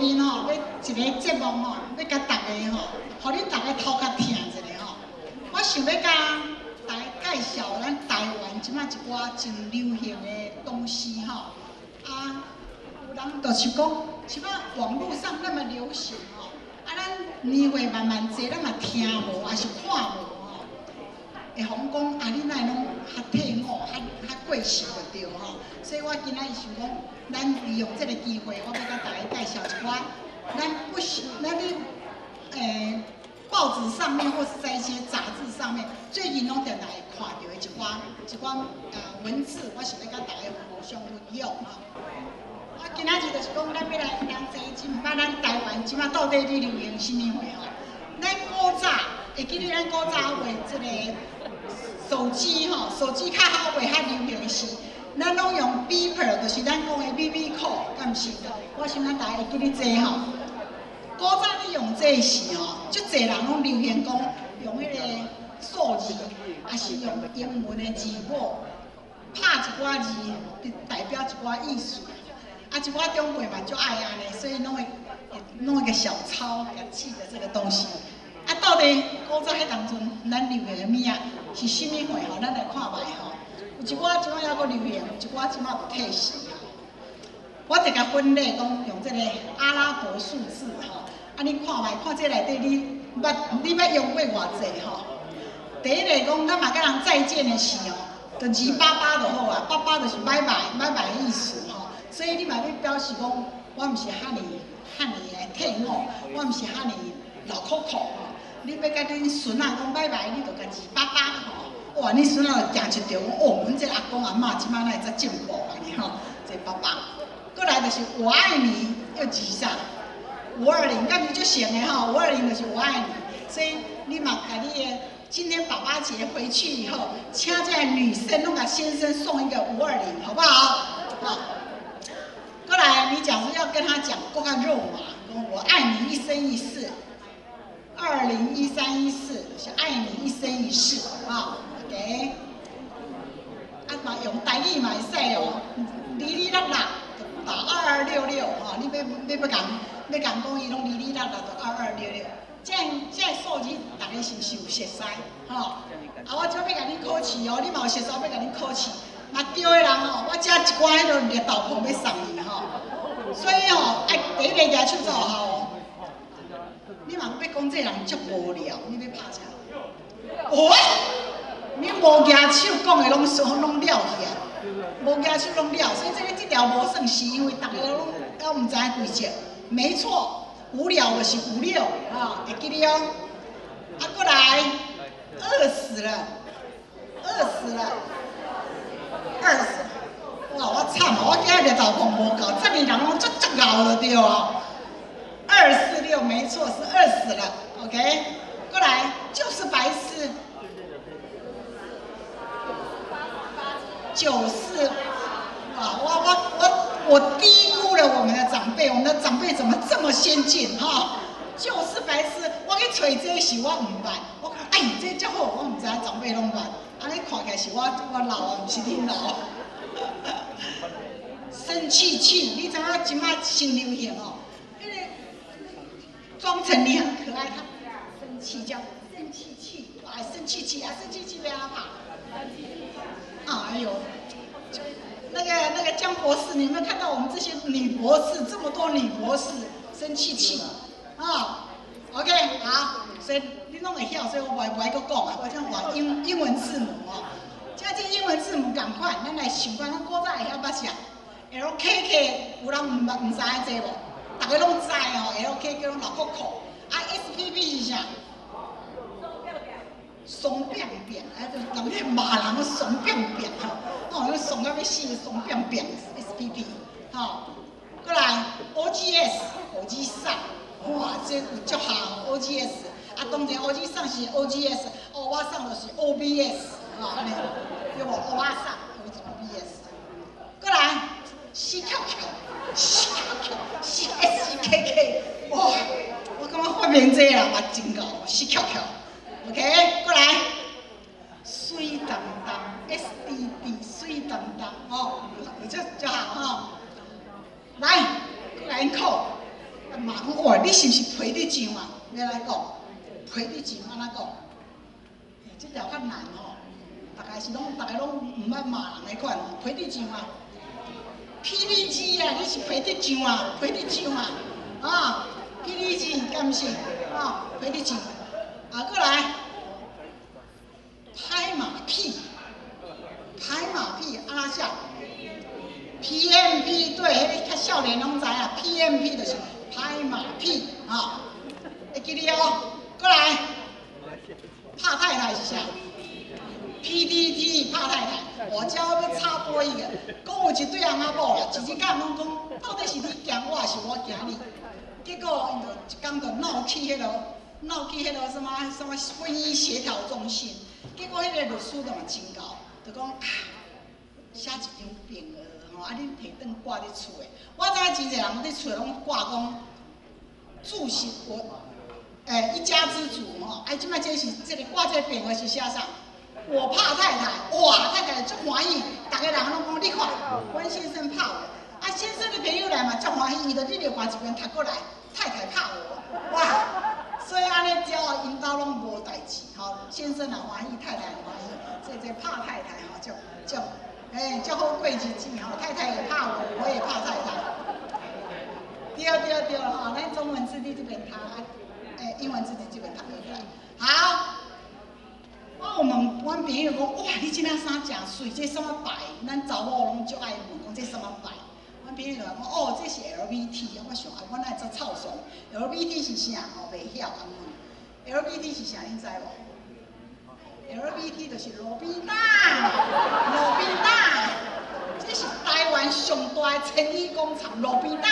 近吼，欲一个節目吼，欲共大家吼，予恁逐家頭殼疼一下吼。我想欲共大家介紹咱台灣這擺一寡真流行的東西吼。啊，有人就是講，這擺網路上那麼流行吼，啊，咱年歲慢慢濟，咱嘛聽無，抑是看無吼。會予阮講啊，你哪會攏較退伍，較較過時就對吼。所以我今仔日想講，咱利用這个機會，我欲共大家介紹一寡，咱不是咱咧報紙上面或是在一些雜誌上面，最近攏定定會看著的一寡文字，我想欲共大家互相分享吼。我今仔日就是講，咱欲來人濟真毋捌咱台灣這擺到底咧流行啥物貨吼。咱古早會記得咱古早話這个手機吼，手機較好話較流行時，咱攏用 Beeper，就是咱講的 BB call，敢毋是？我想咱大家會記得這吼。古早咧用這時吼，足濟人攏流行講用彼個數字，抑是用英文的字母，拍一寡字，代表一寡意思。啊，一寡長輩嘛足愛按呢，所以攏會弄一個小抄，共記得這個東西。啊，到底古早彼當陣，咱流行的物仔是啥物貨吼？咱來看覓吼。有一寡這擺猶閣流行，有一寡這擺就退時啊。我就共分類講用這個阿拉伯數字吼。啊，你看覓，看這內底你捌用過偌濟吼？第一个講，咱嘛佮人再見的時吼，就288就好啊，八八就是拜拜拜拜的意思吼。所以你嘛欲表示講，我毋是遐爾遐爾的退伍，我毋是遐爾老扣扣吼。你欲共恁孫仔講拜拜，你就共288吼。哇，恁孫仔就驚一著，講哦，阮這个阿公阿嬤這擺哪會遮進步按呢吼？這八八。過來就是我愛你，又二啥？520，敢是足成的吼？五二零就是我愛你，所以你嘛共你的今天爸爸節回去以後，請這个女生攏共先生送一個五二零，好不好？好。過來，你假如要跟他講，閣較肉麻，講我愛你一生一世，201314是愛你一生一世啊。OK。啊嘛用台語嘛會使哦，2266打2266吼，你欲欲欲共欲共講伊攏二二六六就2266。這數字逐家是毋是有熟似？吼？啊，我這欲共恁考試哦，你嘛有熟似，欲共恁考試。嘛對的人吼，我遮一寡彼个綠豆椪欲送伊吼。所以吼，愛第一个舉手才有效哦。你嘛欲講這人足無聊，你欲拍啥？哇！你無舉手講的攏攏了去啊！無舉手攏了，所以這个這條無算是，因為逐家攏都毋知影規則。沒錯，無聊就是56啊，會記得哦。啊，過來，餓死了，餓死了，餓死！哇，我慘啊！我今日綠豆椪無夠，這爾人攏足足𠢕就對啊。246沒錯，是餓死了。OK，過來就是白痴。94，哇！我低估了我們的長輩，我們的長輩怎麼這麼先進哈？就是白痴，我去揣這時我毋捌，我講哎，這足好，我毋知影長輩攏捌，按呢看起來是我老啊，毋是恁老。生氣氣，你知影這擺新流行哦？彼个裝成你很可愛，他生氣叫生氣氣，哎，生氣氣啊，生氣氣欲按怎拍？哎呦，那個江博士，你有沒有看到我們這些女博士，這麼多女博士，生氣氣啊？OK，好，所以你攏會曉，所以我無愛閣講啊，我將換英文字母哦。這這英文字母仝款，咱來想看，咱古早會曉捌啥？LKK 有人毋捌毋知影這無？逐家攏知哦，LKK 攏老扣扣。啊，SPP 是啥？鬆扁扁，啊，就人咧罵人，慫扁扁吼，哦，慫到欲死，慫扁扁，SPP，吼，過來 OGS，烏雞送，哇，這有足效 OGS，啊，當然烏雞送是 OGS，烏仔送就是 OBS，吼，按呢，對無？烏仔送 OBS，過來，死翹翹，死翹翹，CSKK，哇，我感覺發明這个人嘛真𠢕，死翹翹。OK，過來，媠當當，SDD，媠當當，哦，有這這項吼，來，閣來考，毋罵講哇，你是毋是皮咧上啊？欲來講，皮咧上按怎講？這條較難吼，大概是攏，逐家攏毋捌罵人彼款，皮咧上啊，PDG 啊，你是皮咧上啊，皮咧上啊，啊，PDG 敢毋是？啊，皮咧上，啊，閣來，拍馬屁，拍馬屁按怎寫？PMP 對，彼个較少年攏知影，PMP 就是拍馬屁，吼，會記得哦，閣來。怕太太是啥？PTT 怕太太，我遮欲插播一個，講有一對翁仔某啦，一日講攏講，到底是你驚我，抑是我驚你？結果𪜶就一工就鬧去彼囉，鬧去彼囉啥物啥物婚姻協調中心。結果彼个律師就嘛真𠢕，就講啊，寫一張匾額吼，啊恁提轉掛佇厝的。我知影真濟人佇厝攏掛講，主是我。欸，一家之主吼，哎，這擺這是這个掛這个匾額是寫啥？我怕太太，哇，太太足歡喜，逐家人攏講你看，阮先生怕我，啊，先生的朋友來嘛足歡喜，伊就你另外一邊讀過來，太太怕我，哇，所以按呢了後，𪜶兜攏無代誌，吼，先生也歡喜，太太也歡喜，所以這怕太太吼，足足，欸，足好過日子吼，太太也怕我，我也怕太太。對對對，吼，咱中文字佇這邊讀。欸，英文字佇這邊讀過來。好，我有問阮朋友講，哇，你這領衫誠媠，這啥物牌？咱查某攏足愛問講這啥物牌？阮朋友就講，哦，這是 LVT。我想啊，我哪會遮臭慫？LVT 是啥？吼，袂曉，共問。LVT 是啥？恁知無？LVT 就是路邊攤，路邊攤，這是台灣上大的成衣工廠，路邊攤。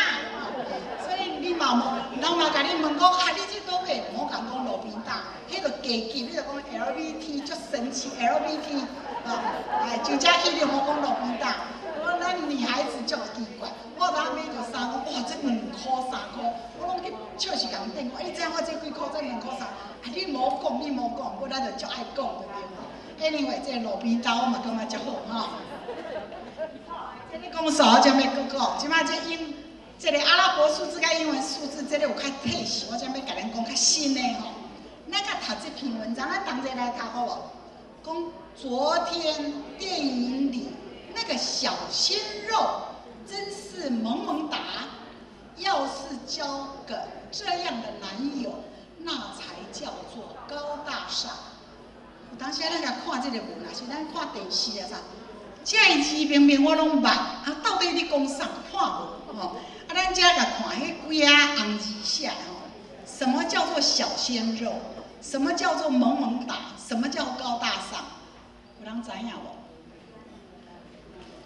所以你嘛無，人嘛共你問講啊，你這佗買？毋好共講路邊攤，彼就低級，你就講 LVT 足神奇，LVT 啊，哎，就遮去你毋好講路邊攤。我咱女孩子足奇怪，我有當買著衫，講哇，這2箍3箍，我攏去笑是共店講，欸，你知影我這幾箍，這2箍3？啊，你無講，你無講，我咱就足愛講就對了。Anyway，這個路邊攤我嘛感覺足好吼。這你講數，才欲閣講，這擺這英，這个阿拉伯數字佮英文數字，這个有較特殊，我才欲共恁講較新的吼。咱共讀這篇文章，咱同齊來讀好無？講昨天電影裡那個小鮮肉真是萌萌噠，要是交個這樣的男友，那才叫做高大上。有當時咱共看這個文，抑是咱看電視啊啥？這个字明明我攏捌，啊，到底咧講啥？看無吼？啊，咱遮共看彼幾仔紅字寫的吼，什麼叫做小鮮肉？什麼叫做萌萌噠？什麼叫高大上？有人知影無？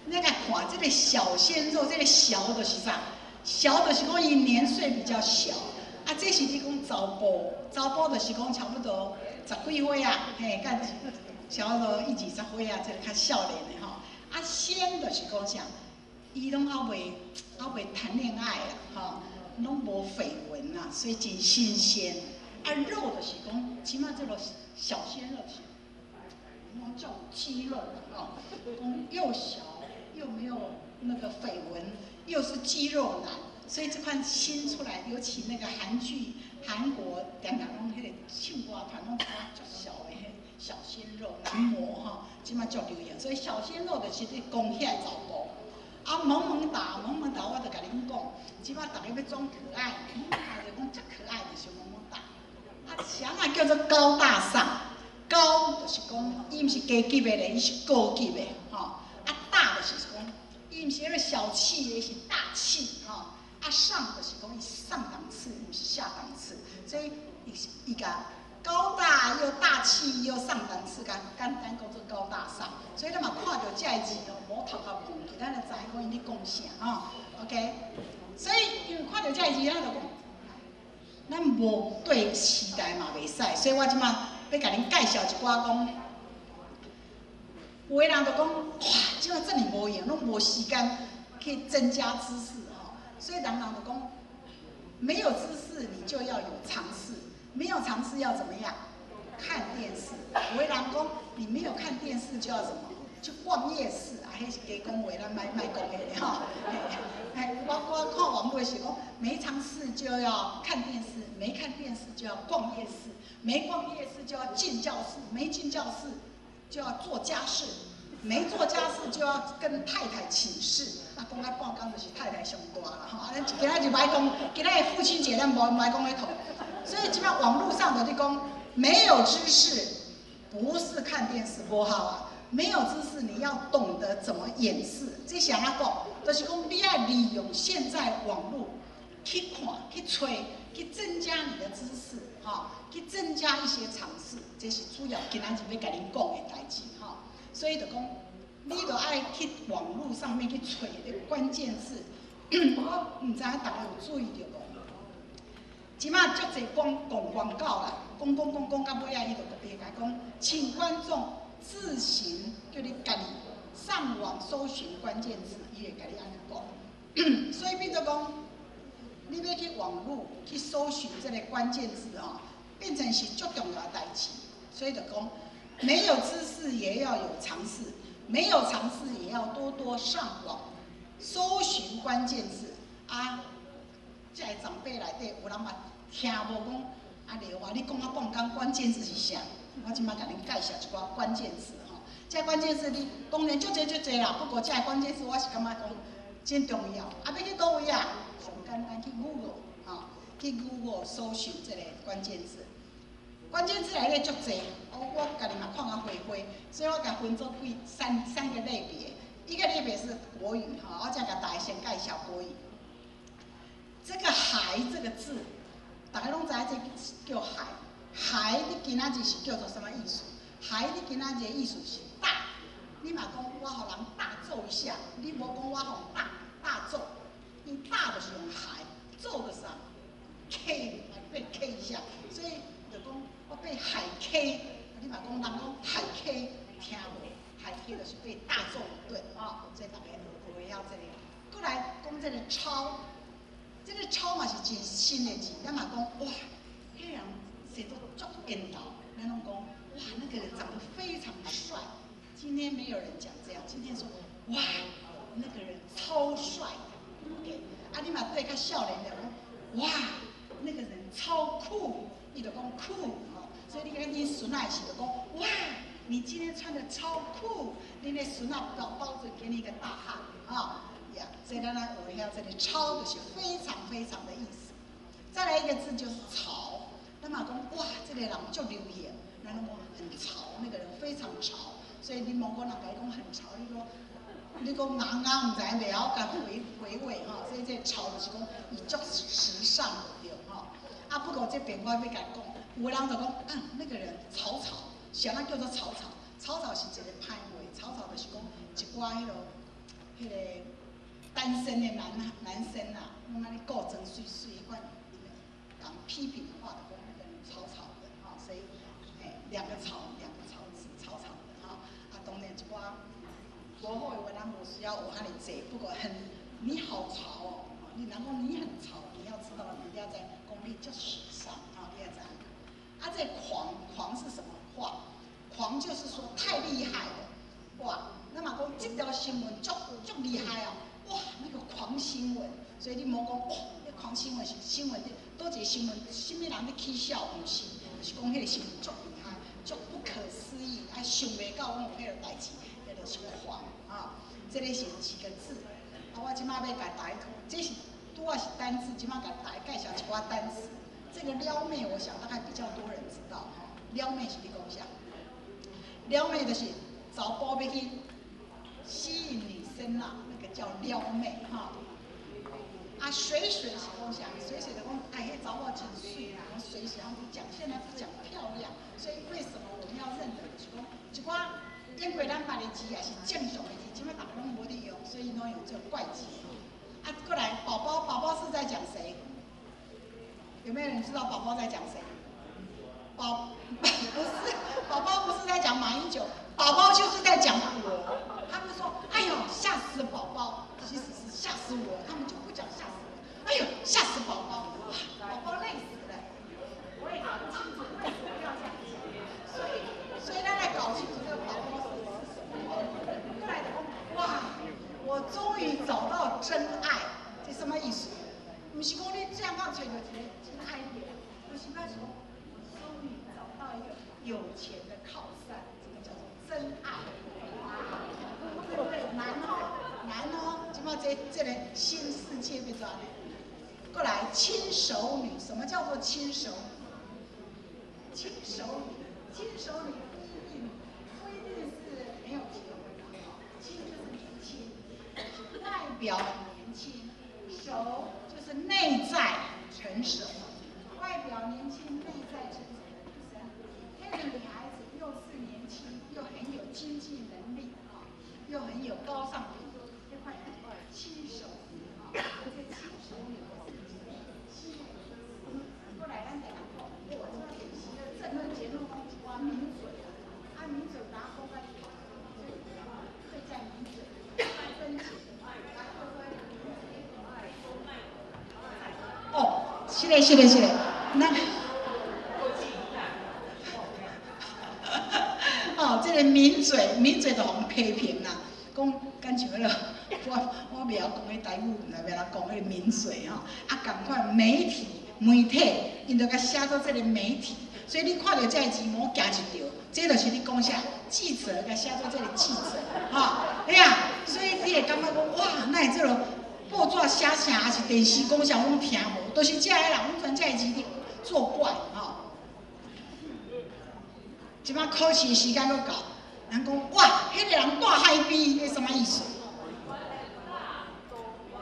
你共看這個小鮮肉，這個小就是啥？小就是講伊年歲比較小，啊，這是咧講查埔，查埔就是講差不多十幾歲啊，嘿，佮差不多一二十歲啊，這個較少年的吼。啊，鮮就是講啥？伊攏猶未談戀愛啦，吼，攏無緋聞啊，所以真新鮮。啊，肉就是講，起碼這個小鮮肉是，攏足肌肉的吼，講又小又沒有那個緋聞，又是肌肉男，所以這款新出來，尤其那個韓劇，韓國定定攏彼個唱歌團攏穿足小的彼小鮮肉男模吼，這馬足流行，所以小鮮肉就是咧講遐的查埔。啊，萌萌噠，萌萌噠，我就共恁講，這馬逐家欲裝可愛，萌萌噠就講足可愛，就是萌萌噠。啊，啥物叫做高大上？高就是講，伊毋是低級的咧，伊是高級的，吼。啊，大就是講，伊毋是彼個小氣的，是大氣，吼。啊，上就是講伊上檔次，毋是下檔次，所以伊是伊共高大又大氣又上檔次，共簡單講做高大上。所以咱嘛看著這个字哦，無頭殼問去，咱就知影講𪜶咧講啥，吼。OK，所以因為看著這个字，咱就講，咱無對時代嘛袂使，所以我這馬欲共恁介紹一寡講，有的人就講，哇，這馬遮爾無閒，攏無時間去增加知識吼，所以人人就講，沒有知識你就要有常識，沒有常識要怎麼樣？看電視。有的人講，你沒有看電視就要什麼？去逛夜市啊，彼是假講話，咱莫莫講彼个吼。嘿，我看網路是講，沒常識就要看電視，沒看電視就要逛夜市，沒逛夜市就要進教室，沒進教室就要做家事，沒做家事就要跟太太請示。啊，講到半工就是太太上大啦吼。啊，咱今仔就莫講，今仔的父親節咱無莫講彼套。所以這擺網路上的你講，沒有知識，不是看電視無效啊。沒有知識，你要懂得怎麼掩飾。這是按怎講？就是講你愛利用現在網路去看、去揣、去增加你的知識，哈，去增加一些常識。這是主要今仔日欲共恁講的代誌，哈。所以就講，你就愛去網路上面去揣彼個關鍵字。我毋知影大家有注意著無？這馬足濟廣講廣告啦，講講講講到尾仔，伊就會共講，請觀眾自行叫你家己上網搜尋關鍵字，伊會共你按呢講。所以變做講，你欲去網路去搜尋這個關鍵字吼，變成是足重要的代誌。所以就講，沒有知識也要有常識，沒有常識也要多多上網搜尋關鍵字啊。這个長輩內底有人嘛聽無講，啊麗華，你講啊半工關鍵字是啥？我這馬共恁介紹一寡關鍵字吼。這個關鍵字你當然足濟足濟啦，不過這個關鍵字我是感覺講真重要。啊，欲去佗位啊？上簡單去 Google 吼，去 Google 搜尋這個關鍵字。關鍵字內底足濟，我家己嘛看啊花花，所以我共分做幾三個類別。一個類別是國語吼，我才共大家先介紹國語。這個“害”這個字，大家攏知影這叫害。害你今仔日是叫做啥物意思？害你今仔日的意思是打。你嘛講我予人打揍一下，你無講我予打打揍，伊打就是用害，揍就是啥？K，被 K 一下，所以就講我被害 K，你嘛講人講害 K，聽無？害 K 就是被大揍一頓啊，所以大家學會曉這個。過來講這個超，這個超嘛是真新的字，咱嘛講哇，彼個人生做足緣投，咱攏講哇，那個人長得非常帥。今天沒有人講這樣，今天說哇，那個人超帥的，OK，啊你嘛對較少年的講哇，那個人超酷，伊就講酷吼，所以你看恁孫仔時就講哇，你今天穿的超酷，恁的孫仔包包準給你一個大漢啊，呀，所以咱來學一下這個超就是非常非常的意思。再來一個字就是潮，咱嘛講哇，這個人足流行，咱攏講很潮，那個人非常潮。所以你莫講人共你講很潮，你講人人毋知影，袂曉共回回味吼。所以這個潮就是講伊足時尚的對吼。啊，不過這邊我欲共講，有的人就講，啊，那個人草草，啥物叫做草草？草草是一個歹話，草草就是講一寡彼個單身的男生啊，攏按呢古裝媠媠彼款，講批評的話就講那個人草草的吼，所以，欸，兩個草，兩個草字，草草的吼。啊，當然一寡無好的話，咱無需要學遐爾濟。不過很，你好潮哦，你人講你很潮，你要知道人家在講你足時尚啊，你要知影。啊，這狂狂是什麼話？狂就是說太厲害了，哇！那麼講這條新聞足足厲害哦，哇，那個狂新聞，所以你莫講哇，那狂新聞是新聞的，佗一個新聞，啥物人咧起痟？毋是，就是講彼個新聞足厲害，足不可思議，啊，想袂到講有彼個代誌，彼就是狂啊。這個是幾個字，啊，我這馬欲共大家，這是拄仔是單字，這馬共大家介紹一寡單詞。這個撩妹，我想大概比較多人知道哈。撩妹是咧講啥？撩妹就是查埔欲去吸引女生啦，那個叫撩妹哈。啊，媠媠是講啥？媠媠就講，哎，彼查某真媠啦，講媠媠，講現在不講漂亮，所以為什麼我們要認得？就是講一寡因為咱捌的字也是正常的字，這馬大家攏無咧用，所以攏用這個怪字。啊，過來，寶寶，寶寶是在講誰？有沒有人知道寶寶在講誰？寶不是，寶寶不是在講馬英九，寶寶就是在講我。他們說，哎呦，嚇死寶寶，其實是嚇死我，他們就不講嚇死我。哎呦，嚇死寶寶，寶寶累死了。我也搞不清楚為什麼要這樣講，所以咱來搞清楚這個寶寶是什麼。按呢。過來，輕熟女，什麼叫做輕熟女？輕熟女，輕熟女不一定是沒有結婚的哦，輕就是年輕，外表很年輕，熟就是內在成熟，外表年輕，內在成熟的女生。那個女孩子又是年輕，又很有經濟能力啊，又很有高尚品格，這塊輕熟女啊，這輕熟女是一個新的詞。過來，咱來講，我這電視的政論節目講一寡名嘴啊，啊名嘴拿講甲對在名嘴，分解，哦，是嘞，是嘞，是嘞，那。哦，這個名嘴，名嘴就予人批評啦，講敢像彼個，我袂曉講彼台語，毋知欲按怎講彼個名嘴吼，啊，仝款媒體媒體，𪜶就共寫做這個媒體，所以你看著這个字母驚一跳，這就是咧講啥？記者共寫做這個記者，吼，哎呀，所以你會感覺講哇，哪會這個報紙寫啥，還是電視講啥，我攏聽無，都是這个人，攏全這个字咧作怪，吼。這擺考試時間閣到，人講哇，彼個人蹛海邊，彼啥物意思？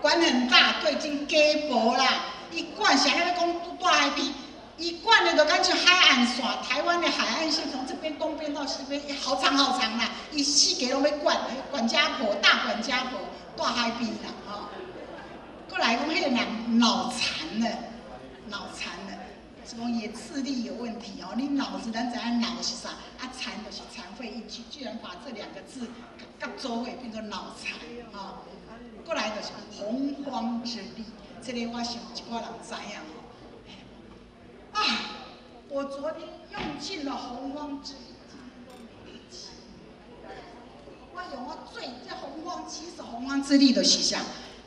管很大，對，真雞婆啦！伊管啥？咧講蹛海邊，伊管的就敢像海岸線，台灣的海岸線從這邊東邊到西邊，好長好長啦！伊四界攏欲管，管家婆，大管家婆，蹛海邊啦，吼。閣來講，彼個人腦殘了，腦殘了。是講伊的智力有問題哦，你腦子咱知影腦是啥？啊殘就是殘廢一句，居然把這兩個字佮做伙變做腦殘吼。過來就是洪荒之力，這個我想一寡人知影吼。啊，我昨天用盡了洪荒之力，今天都沒力氣。我用我最這洪荒，其實洪荒之力就是啥？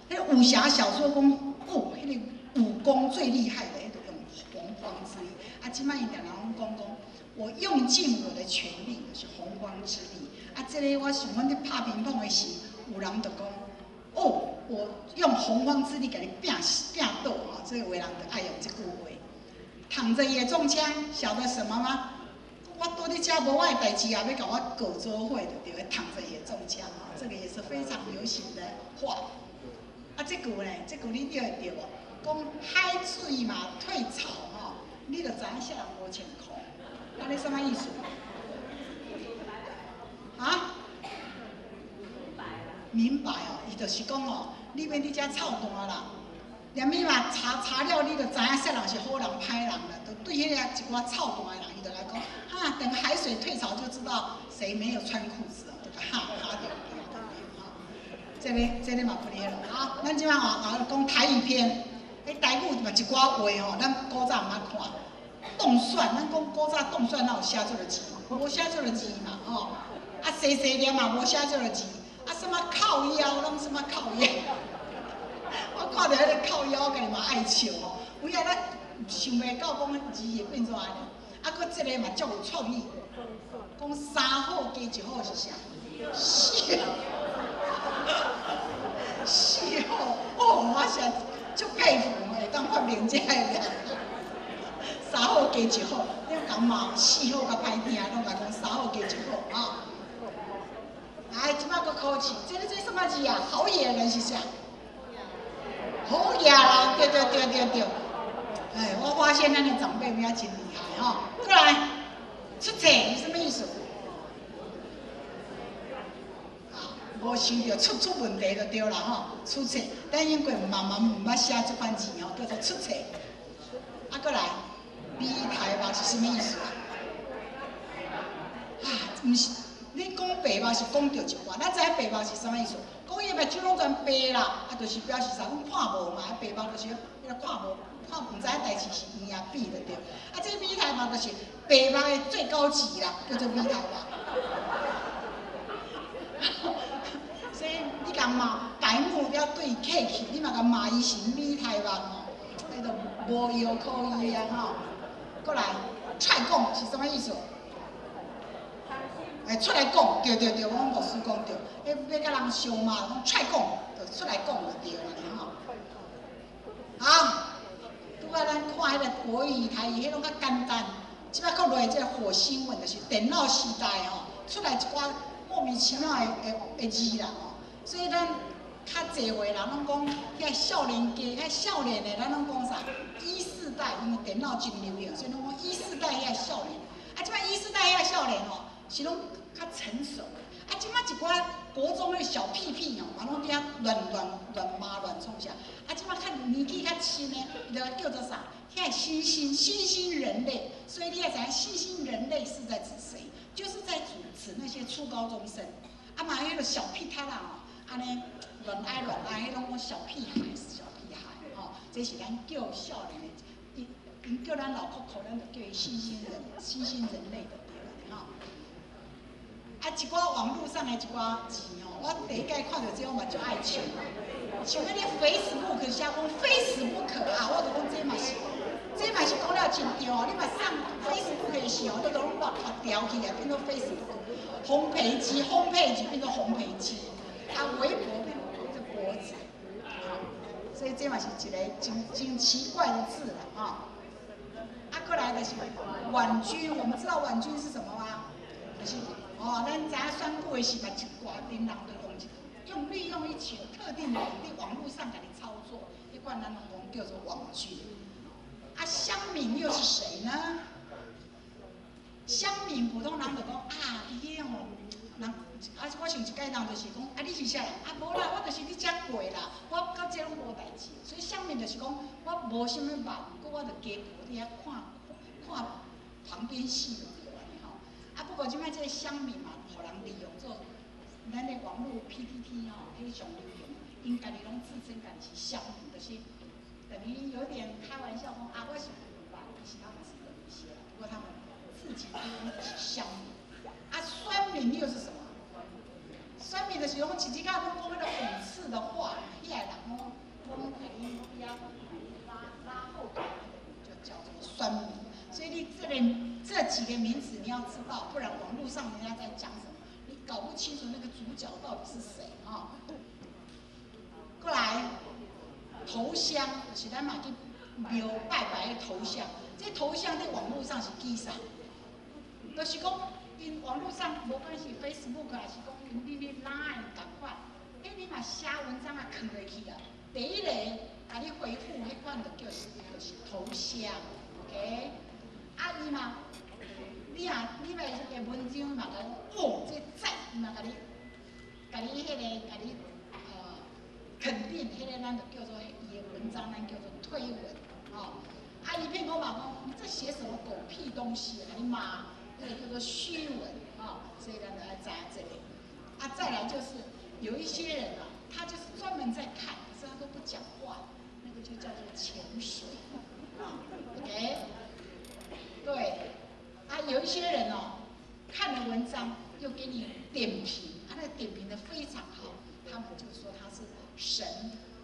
彼個武俠小說講哦，彼個武功最厲害的。洪荒之力啊！這擺𪜶定定攏講講，我用盡我的全力，就是洪荒之力。啊，這個我想，阮咧拍乒乓的時，有人就講，哦，我用洪荒之力共你拚拚倒啊！這個有的人就愛用這句話。躺著也中槍，曉得什麼嗎？我拄佇遮無我的代誌也欲共我告做伙，就對，躺著也中槍啊！這個也是非常流行的話。啊，這句呢，這句你對會著無？講海水嘛退潮吼，你就知影啥人無穿褲，按呢啥物意思？啊？明白哦，伊就是講哦，你免佇遮操蛋啦，連物嘛查查了，你就知影啥人是好人歹人啦。就對彼個一寡操蛋的人，伊就來講，哈，等海水退潮就知道誰沒有穿褲子，就共哈哈著對對吼。這個這個嘛不離了。好，咱這擺吼啊講台語篇。彼台語嘛一寡話吼，咱古早毋捌看。凍蒜，咱講古早凍蒜哪有寫這個字？無寫這個字嘛，吼。啊，細細粒嘛無寫這個字。啊，啥物靠腰，攏啥物靠腰。我看著彼個靠腰，家己嘛愛笑吼。有影咱想袂到講字會變做按呢。啊，閣這個嘛足有創意。講三好加一好是啥？四好。四好，哦，我實足佩服，會當發明這個人。三好加一好，你共罵四好較歹聽，攏共講三好加一好啊。來，這擺閣考試，這個這啥物字啊？好野人是啥？好野人，對對對對對。哎，我發現咱的長輩們真厲害吼。過來，出冊是啥物意思？啊，無想著出出問題就對啦吼。出冊，咱英國嘛嘛毋捌寫這款字吼，叫做出冊。啊，過來，美台目是啥物意思啊？啊，毋是，你講白目是講著一半，咱知影白目是啥物意思？講伊目睭攏全白啦，啊，就是表示啥？攏看無嘛，白目就是彼個看無，看毋知影代誌是圓抑扁就對。啊，這美台目就是白目的最高級啦，叫做美台目。所以你共罵白目了對伊客氣，你嘛共罵伊是美台目吼，彼就無藥可醫啊吼。過來，踹講是啥物意思？哎，出來講，對對對，我牧師講對，欲共人相罵，講踹講，就出來講就對啦吼。好，拄仔咱看彼个國語、台語，彼攏較簡單。這擺閣落來這個火星文，就是電腦時代吼，出來一寡莫名其妙的字啦吼。所以咱較濟歲人攏講，遐少年家、遐少年的，咱攏講啥？E 世代，因為電腦真流行，所以攏講 E 世代遐少年。啊，這擺 E 世代遐少年吼，是攏較成熟。啊，這擺一寡國中的小屁屁吼，嘛攏佇遐亂亂亂罵亂創啥。啊，這擺較年紀較輕的，伊就叫做啥？遐新興人類。所以你也知影，新興人類是在指誰？就是在指那些初高中生。啊嘛，彼個小屁孩啦吼，按呢亂愛亂愛，彼攏講小屁孩，小屁孩吼。這是咱叫少年的，𪜶叫咱老扣扣，咱就叫伊新興人、新興人類就對了吼。啊，一寡網路上的一寡字吼，我第一擺看著這個，我嘛足愛笑。像彼個 Facebook 寫講非死不可啊，我就講這嘛是講了真對哦。你嘛上 Facebook 的時候，你都攏亂調起來，變做 Facebook。紅培機、烘焙機變做紅培機，啊，微博變做脖子，好，所以這嘛是一個真真奇怪的字啦，哈。啊，過來就是網軍，我們知道網軍是什麼嗎？就是哦，咱知影選舉的時嘛，一掛陣人就用利用一群特定的人佇網路上共你操作，彼款咱攏講叫做網軍。啊，鄉民又是誰呢？鄉民普通人就講啊，伊彼吼人啊，我想一擺人就是講啊，你是啥人？啊，無啦，我就是佇遮過啦，我佮這攏無代誌。所以鄉民就是講，我無啥物捌，毋過我就加無佇遐看看旁邊戲就對了吼。啊，不過這擺這個鄉民嘛，予人利用做咱的網路 PTT 吼，彼上流行，𪜶家己攏自稱家己是鄉民，就是等於有點開玩笑講啊，我是毋捌，其實他們是有一些，不過他們自己都是鄉民。啊，酸民又是什麼？酸民就是講一日到晚攏講彼個諷刺的話，彼個人攏攏共你遐拉拉後腿，就叫做酸民。所以你這個這幾個名詞你要知道，不然網路上人家在講什麼，你搞不清楚那個主角到底是誰啊。過來，頭香就是咱嘛去廟拜拜的頭香，這頭香佇網路上是記啥？就是講，𪜶網路上無管是 Facebook 還是講𪜶佇咧 Line 仝款，彼你嘛寫文章啊囥落去啊，第一個共你回覆，彼款就叫就是頭香，OK？啊，伊嘛，你若你嘛個文章嘛，共講哦，這讚，伊嘛共你，共你彼個，共你肯定，彼個咱就叫做伊的文章，咱叫做推文，吼。啊，伊譬如講嘛講，你這寫什麼狗屁東西，共你罵，這個叫做噓文，啊，所以咱就愛知影這個。啊，再來就是有一些人啊，他就是專門在看，可是他都不講話，那個就叫做潛水，啊，OK？對，啊，有一些人哦，看了文章又給你點評，啊，那個點評的非常好，他們就說他是神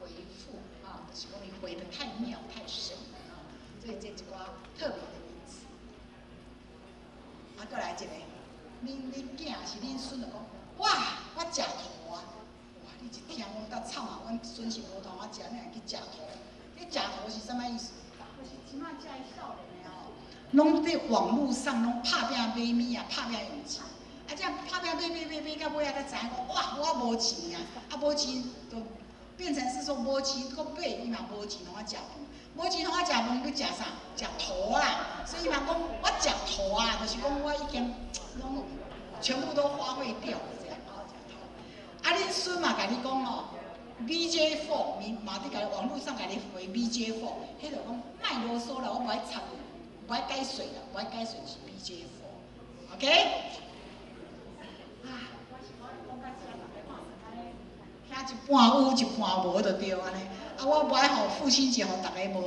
回復，啊，就是講你回的太妙太神了啊，所以這一寡特別的名詞。啊，閣來一個，恁囝是恁孫就講，哇，我食塗啊！哇，你一聽我到慘啊！阮孫是無通我食，你會去食塗？你食塗是啥物意思？就是這擺遮的少年的吼，攏佇網路上攏拍拚買物啊，拍拚用錢。啊，這樣拍拚買買買買到尾仔才知影講，哇，我無錢啊！啊，無錢就變成是說無錢閣買，伊嘛無錢通我食飯，無錢通我食飯，欲食啥？食塗啦！所以伊嘛講，我食塗啊，就是講我已經攏全部都花費掉了，這樣啊，食塗。啊，恁孫嘛共你講哦，BJ4，伊嘛佇共你網路上共你回 BJ4，彼就講莫囉嗦啦，我無愛插你，無愛解說啦，無愛解說是 BJ4，OK？啊，我是講講到遮，大家看算按呢，聽一半有一半無就對按呢。啊，我無愛予父親節予大家無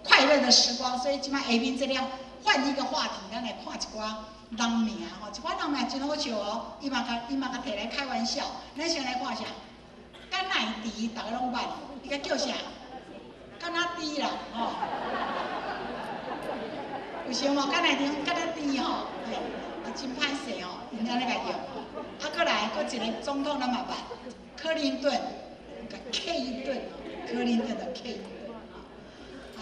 快樂的時光，所以這擺下面這了換一個話題，咱來看一寡人名吼，一寡人名真好笑哦，伊嘛共提來開玩笑。咱先來看啥？甘乃迪，大家攏捌，伊共叫啥？敢若豬啦，吼。有想無？甘乃迪，敢若豬吼，嘿，啊真歹勢吼，𪜶按呢共用。啊，閣來閣一個總統咱嘛捌，克林頓，共 K 一頓。克林頓的 K 啊，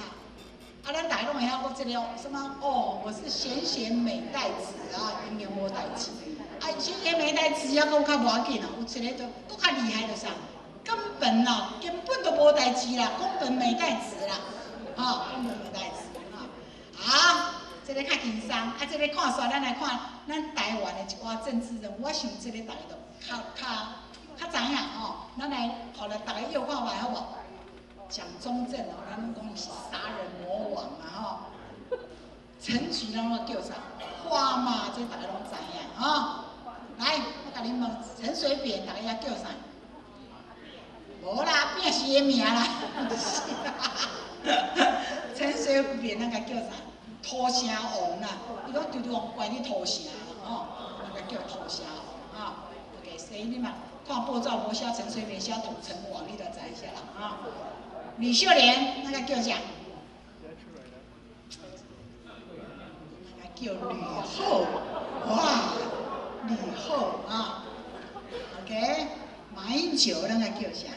啊，咱大家攏會曉講這個什麼？哦，我是閒閒沒代誌啊，永遠無代誌。啊，閒閒沒代誌啊，閣較無要緊哦，有一個就閣較厲害，就是啥？根本啊，根本都無代誌啦，根本沒代誌啦，吼，根本沒代誌，吼。好，這個較輕鬆，啊，這個看煞，咱來看咱台灣的一寡政治人物，我想這個大家都較較較知影吼。咱來，予來逐家臆看覓好無？蔣中正哦，咱攏講伊是殺人魔王啊吼。陳菊咱攏叫啥？花媽，這逐家攏知影吼。來，我共恁問，陳水扁，逐家也叫啥？無啦，扁是伊的名啦。陳水扁咱共叫啥？土城王啦，伊講常常予關佇土城吼，咱共叫土城王吼。OK，所以你嘛看報紙無寫陳水扁，寫土城王，你就知啥啦吼。呂秀蓮，咱共叫啥？咱共叫呂后，哇，呂后啊。OK，馬英九，咱共叫啥？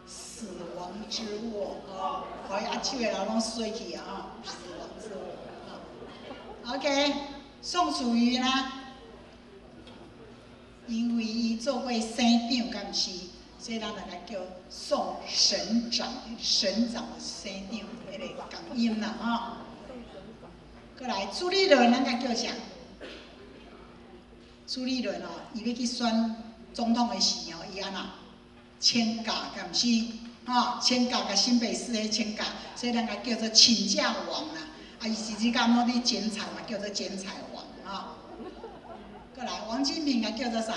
死亡之握哦，予伊握手的人攏衰去啊！死亡之握啊。OK，宋楚瑜呢？因為伊做過省長，敢毋是？所以咱來共叫宋省長，省長的省長，彼個仝音啦吼。過來朱立倫，咱共叫啥？朱立倫哦，伊欲去選總統的時候，伊按怎請假，敢毋是？吼，請假共新北市彼請假，所以咱共叫做請假王啦。啊，伊時時間攏佇剪彩嘛，叫做剪彩王吼。過來，王金平共叫做啥？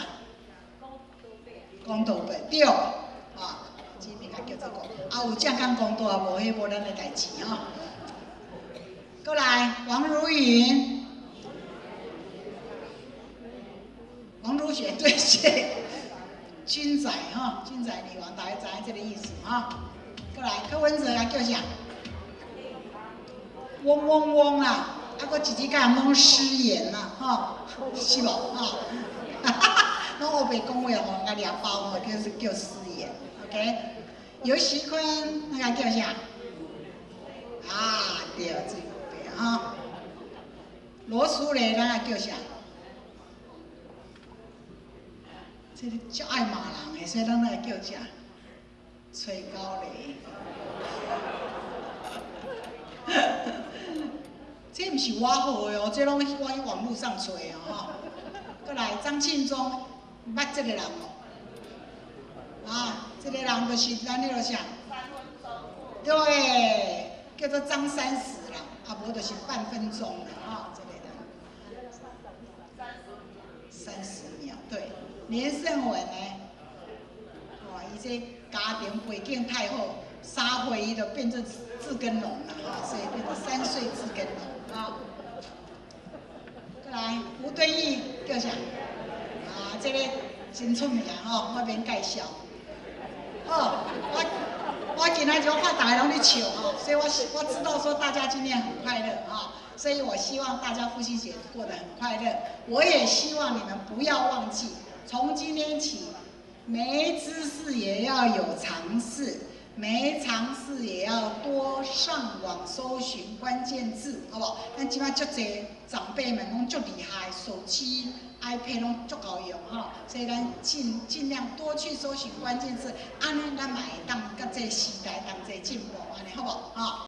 公道伯，對，啊，金平共叫做公，啊，有正講公道啊，無彼無咱的代誌吼。過來，王如雲，王如雪，對，謝。軍仔吼，軍仔女王，大家知影這個意思吼。過來，柯文哲共叫啥？嗡嗡嗡啦，啊，閣一日到晚攏失言啦，吼，是無？吼，哈哈哈，攏烏白講話，予人共掠包吼，叫做叫失言。OK，游錫堃咱共叫啥？啊，對，水龜伯吼。羅淑蕾咱共叫啥？這個足愛罵人的，所以咱來叫啥？吹狗螺。這毋是我號的哦，這攏我去網路上揣的吼。過來，張慶忠，捌這個人無？啊，這個人就是咱彼个啥？對，叫做張三十啦，啊無就是半分鐘啦，吼，這個人。30秒，對。連勝文呢？哦，伊這家庭背景太好，3歲伊就變做自耕農啦，吼，所以變做3歲自耕農啊。過來，吳敦義叫啥？啊，這個真出名吼，我免介紹。好，我今仔就看大家攏咧笑吼，所以我知道說大家今天很快樂啊，所以我希望大家父親節過得很快樂。我也希望你們不要忘記，從今天起，沒知識也要有常識，沒常識也要多上網搜尋關鍵字，好無好？咱這擺足濟長輩們攏足厲害，手機、iPad 攏足夠用吼，所以咱盡量多去搜尋關鍵字，按呢咱嘛會當佮這個時代同齊進步，按呢好無？吼。